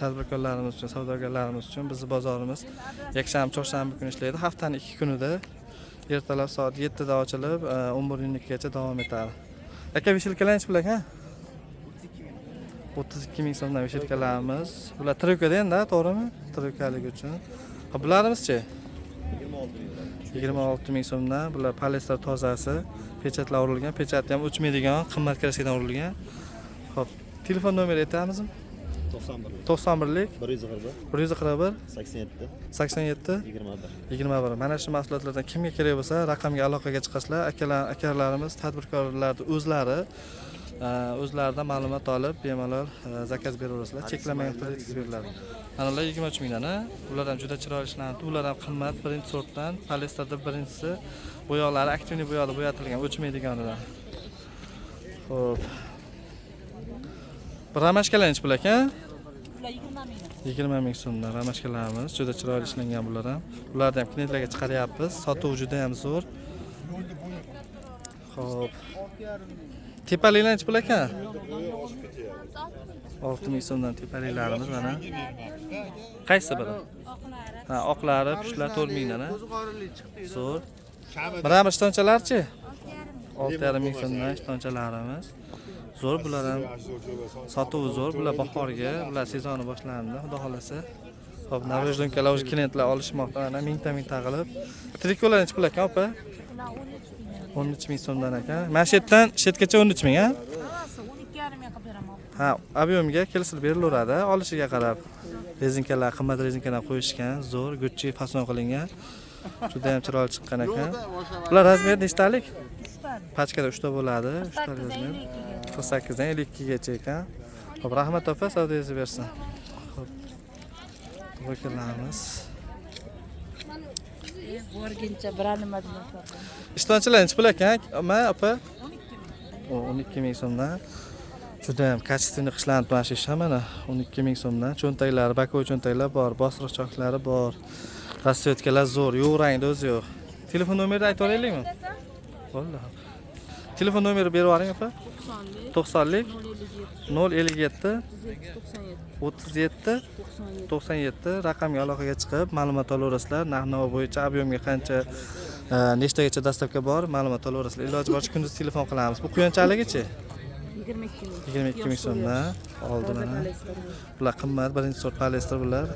tadbirkorlarimiz uchun, savdogarlarimiz uchun bizni bozorimiz yakshanba, chorshanba kuni ishlaydi. Haftaning 2 kunida ertalab soat 7 da ochilib, 11:00 gacha davom etadi. Aka, вешалка lar nechi pul ekan? 32 ming so'mdan вешалка larimiz. Bular trikada endi, to'g'rimi? Trikalik uchun. Ha, bularimiz-chi? 26 ming so'mdan. Bular polyester tozasi, pechatlar urilgan, pechati ham o'chmaydigan, qimmat краска dan urilgan. Xo'p, telefon nomeri aytamizmi? 91. 91lik 141 141 87 87 21. 21. Mana shu mahsulotlardan kimga kerak bo'lsa, raqamga aloqaga chiqasizlar. Akalar, akalarimiz tadbirkorlarni o'zlari o'zlaridan ma'lumot olib, bemalol заказ beraverasizlar. Cheklanmagan pul yetkazib beriladi. Mana ular 23 mingdan, a? Ular ham juda chiroyli ishlanibdi. Ular ham qimmat, birinchi sortdan, polyesterda birinchisi, bo'yoqlari активный bo'yoqda bo'yatilgan, o'chmaydiganidan. Xo'p. Bir ромашка lar nechi pul ekan? Bular 20 ming. 20 ming so'mdan ромашка larimiz juda chiroyli ishlangan bular ham. Bularni ham klientlarga chiqaryapmiz. Sotuv juda ham zo'r. Xo'p. Tepaliklar nechi pul ekan? 6 ming so'mdan tepaliklarimiz mana. Qaysi biri? Ha, oqlari, pushlar 4 mingdan, ha? Zo'r. Мрамор ishtonchalarchi? 6,5 ming so'mdan ishtonchalarimiz. Zo'r bular ham, sotuvi zo'r. Bular bahorga, bular sezoni boshlandi, xudo xolasa. Xo'p, наруждонка lar уже klientlar olishmoqda, mana mingta mingta qilib. Trikolar nechi pul ekan, opa? 13 ming so'mdan ekan. Mana shu yerdan shu yergacha 13 ming, ha? Hammasi 12,5 ming qilib beraman. Ha, объем ga kelishib berilaveradi, olishiga qarab. Rezinkalar, qimmat rezinkalar qo'yishgan, zo'r, Gucci fason qilingan. Juda ham chiroyli chiqqan ekan. Bular размер nechtalik? Пачка da 3 ta bo'ladi, 3 ta размер. 48 dan 52 gacha ekan. Xo'p, rahmat opa, savdoyingizni bersin. Xo'p. Vakillarimiz. Borguncha biror nima bilan Ishtonchilar nechi pul ekan? Ma, opa? O, 12 ming so'mdan. Juda ham качественный ishlanib mana shu ish ham mana 12 ming so'mdan. Cho'ntaklari, боковой cho'ntaklar bor, bosriqchoqlari bor. Расцветка lar zo'r, yo'q rangda o'zi yo'q. Telefon nomerini aytib olaylikmi? Bo'ldi. Telefon nomeri berib yuboring, opa. 90lik 057 37 97 raqamga aloqaga chiqib ma'lumot olaverasizlar. Narx-navo bo'yicha объем ga qancha, nechtagacha доставка bor, ma'lumot olaverasizlar. Iloji boricha kunduz telefon qilamiz. Bu quyonchaligichi? 22 ming. 22 ming so'mdan oldi mana. Bular qimmat, birinchi sort polyester bular.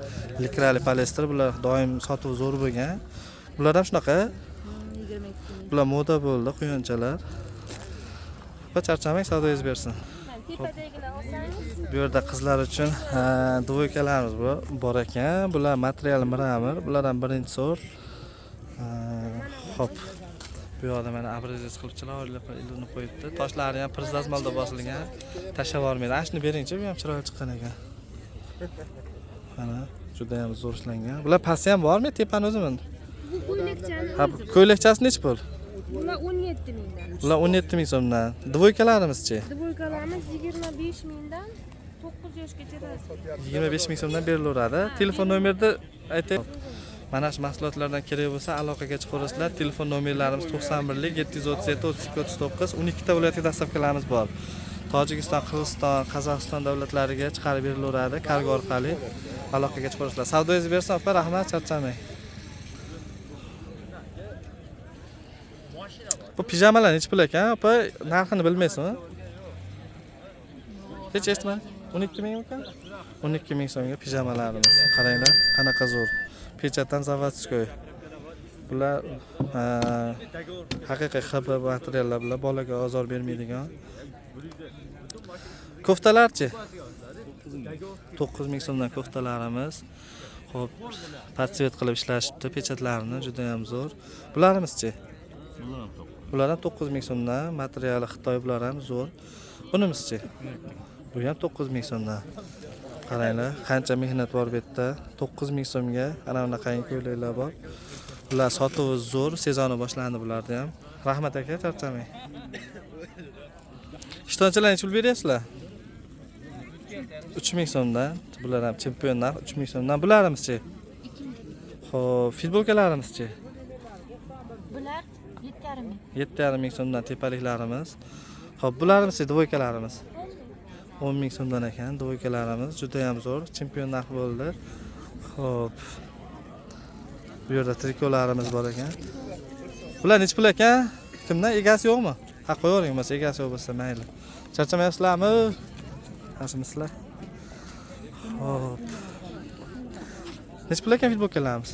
Likrali polyester bular doim sotuv zo'r bo'lgan. Bular ham shunaqa. 22 ming. Bular moda bo'ldi, quyonchalar. Opa, charchamang, savdoyingiz bersin. Tepadagilar olsangiz. Bu yerda qizlar uchun двойка larimiz bor ekan. Bular material мрамор, bular ham birinchi sort. Xo'p. Bu yoqda mana образец qilib chiroyli qilib ilinib qo'yibdi. Toshlari ham pirdazmalda bosilgan. Tashlab yubormaydi. Ana shuni beringchi, bu ham chiroyli chiqqan ekan. Mana juda ham zo'r ishlangan. Bular pasti ham bormi, tepani o'zimi? Bu ko'ylakchani Ha, ko'ylakchasi nechi pul? Bular 17 mingdan. Bular 17 ming so'mdan. Двойка larimizchi? Двойка larimiz 25 mingdan, 9 yoshgacha razmer. 25 ming so'mdan berilaveradi. Telefon nomerni aytay. Mana shu mahsulotlardan kerak bo'lsa aloqaga chiqaverasizlar. Telefon nomerlarimiz 91 737 32 39. 12 ta viloyatga доставка larimiz bor. Tojikiston, Qirg'iziston, Qozog'iston davlatlariga chiqarib berilaveradi kargo orqali. Aloqaga chiqaverasizlar. Savdoyingiz bersin, opa, rahmat, charchamang. Bu pijamalar nechi pul ekan, opa? Narxini bilmaysizmi? Hech eshitmadim. 12 mingmikan? 12 ming so'mga pijamalarimiz. Qaranglar, qanaqa zo'r. Печать ham заводской. Bular haqiqiy XB materiallar, bular bolaga ozor bermaydigan. Koftalarchi? 9 ming so'mdan koftalarimiz. Xo'p, под цвет qilib ishlashibdi, печать larini juda ham zo'r. Bularimiz-chi? Bular ham 9 ming so'mdan, materiali Xitoy, bular ham zo'r. Bunimizchi? Bu ham 9 ming so'mdan. Qaranglar, qancha mehnat bor bu yerda. 9 ming so'mga ana bunaqangi ko'ylaklar bor. Bular sotuvi zo'r, sezoni boshlandi bularda ham. Rahmat aka, charchamang. Ishtonchalar necha pul beryapsizlar? 3 ming so'mdan. Bular ham chempion narx 3 ming so'mdan. Bularimiz-chi? Xo'p, futbolkalarimizchi? Bular 7,5 ming. 7,5 ming so'mdan tepaliklarimiz. Xo'p, bularimiz-chi, двойка larimiz? 10 ming so'mdan ekan двойка larimiz, juda ham zo'r, chempion narx bo'ldi. Xo'p. Bu yerda trikolarimiz bor ekan. Bular necha pul ekan? Kimdan? Egasi yo'qmi? Ha, qo'yavering, bo'lmasa egasi yo'q bo'lsa mayli. Charchamayapsizlarmi? Yaxshimisizlar? Xo'p. Necha pul ekan futbolkalarimiz?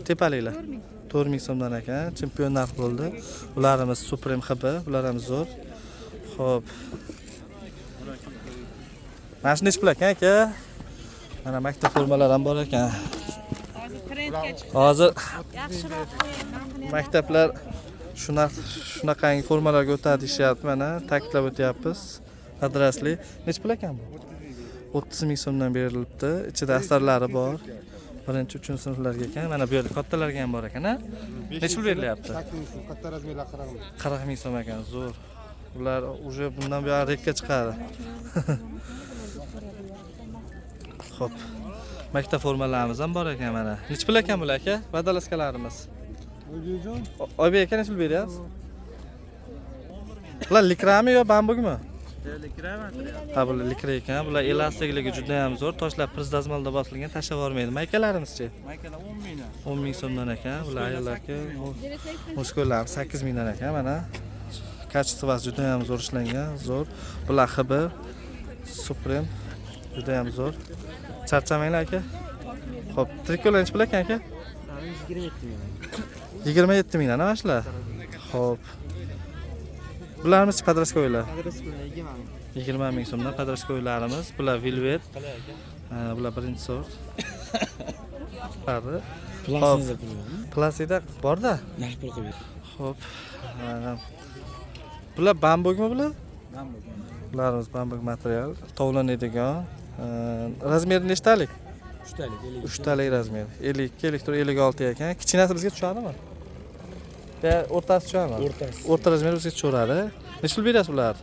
Tepaliklar. 4 ming so'mdan ekan, chempion narx bo'ldi. Bularimiz Supreme XB, bular ham zo'r. Xo'p. Mana shu necha pul ekan aka? Mana maktab formalari ham bor ekan. Hozir maktablar shunaqangi formalarga o'tadi deyishyapti, mana ta'kidlab o'tyapmiz. Adrasli. Necha pul ekan bu? 30 ming so'mdan berilibdi. Ichida asarlari bor. Birinchi, uchinchi sinflarga ekan. Mana bu yerda kattalarga ham bor ekan, ha? Necha pul berilyapti? 8 ming so'm, katta размер lar 40 ming. 40 ming so'm ekan, zo'r. Ular уже bundan buyog'i рек ka chiqadi. Xo'p. Maktab formalarimiz ham bor ekan mana. Necha pul ekan bular aka? Водолазка larimiz. Oybek aka necha pul beryapsiz? Bular ликра mi yo bambukmi? Ha, bular ликра ekan. Bular elastikligi juda ham zo'r. Toshlar pirdazmalda bosilgan, tashlab yubormaydi. Maykalarimizchi? Maykalar 10 mingdan. 10 ming so'mdan ekan. Bular ayollarga мужской lar 8 mingdan ekan mana. Качество si juda ham zo'r ishlangan, zo'r. Bular XB Supreme juda ham zo'r. Charchamanglar aka. Xo'p, trikolar necha pul ekan aka? 27 ming. 27 mingdan mana shular. Xo'p. Bularimiz подростковый lar. 20 ming so'mdan подростковый larimiz. Bular velvet. Ha, bular birinchi sort. Plastikda pul bormi? Plastikda borda. Narx pul qilib ber. Xo'p. Bular bambukmi bular? Bularimiz bambuk material, tovlanadigan. Размер i nechtalik? Uchtalik, 52. Uchtalik размер. 52, 54, 56 ekan. Kichkinasi bizga tushadimi? Ya o'rtasi tushadimi? O'rtasi. O'rta размер bizga tushaveradi. Necha pul berasiz bularni?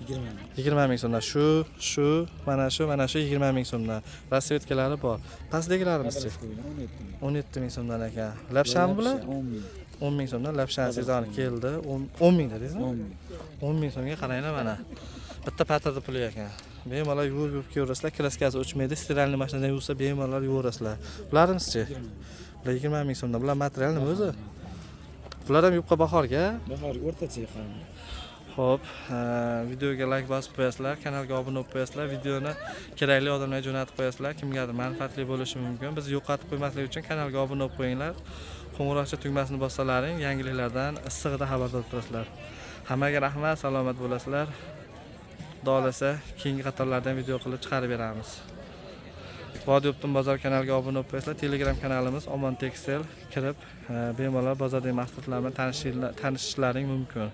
20 ming. 20 ming so'mdan. Shu, shu, mana shu, mana shu 20 ming so'mdan. Расцветка lari bor. Pastdagilarimizchi? 17 ming. 17 ming so'mdan ekan. Lapshami bular? 10 ming. 10 ming so'mdan lapshan sezoni keldi. 10 ming dedingizmi? 10 ming. 10 ming so'mga qaranglar mana. Bitta patirni puli ekan. Bemalol yuvib yuvib kelaverasizlar, краска si o'chmaydi. Стиральный mashinadan yuvsa bemalol yuvaverasizlar. Bularimiz-chi? Bular 20 ming so'mdan. Bular material nima o'zi? Bular ham yupqa bahorga. Bahor o'rtacha qarang. Xo'p, videoga like bosib qo'yasizlar, kanalga obuna bo'lib qo'yasizlar, videoni kerakli odamlarga jo'natib qo'yasizlar, kimgadir manfaatli bo'lishi mumkin. Bizni yo'qotib qo'ymaslik uchun kanalga obuna bo'lib qo'yinglar. Qo'ng'iroqcha tugmasini bossalaring, yangiliklardan issig'ida xabardor turasizlar. Hammaga rahmat, salomat bo'lasizlar. Xudo xohlasa, keyingi qatorlardan video qilib chiqarib beramiz. Vodiy O'ptin bozor kanaliga obuna bo'lib qo'yasizlar. Telegram kanalimiz Omon Textile kirib, bemalol bozordagi mahsulotlar bilan tanishishlaring mumkin.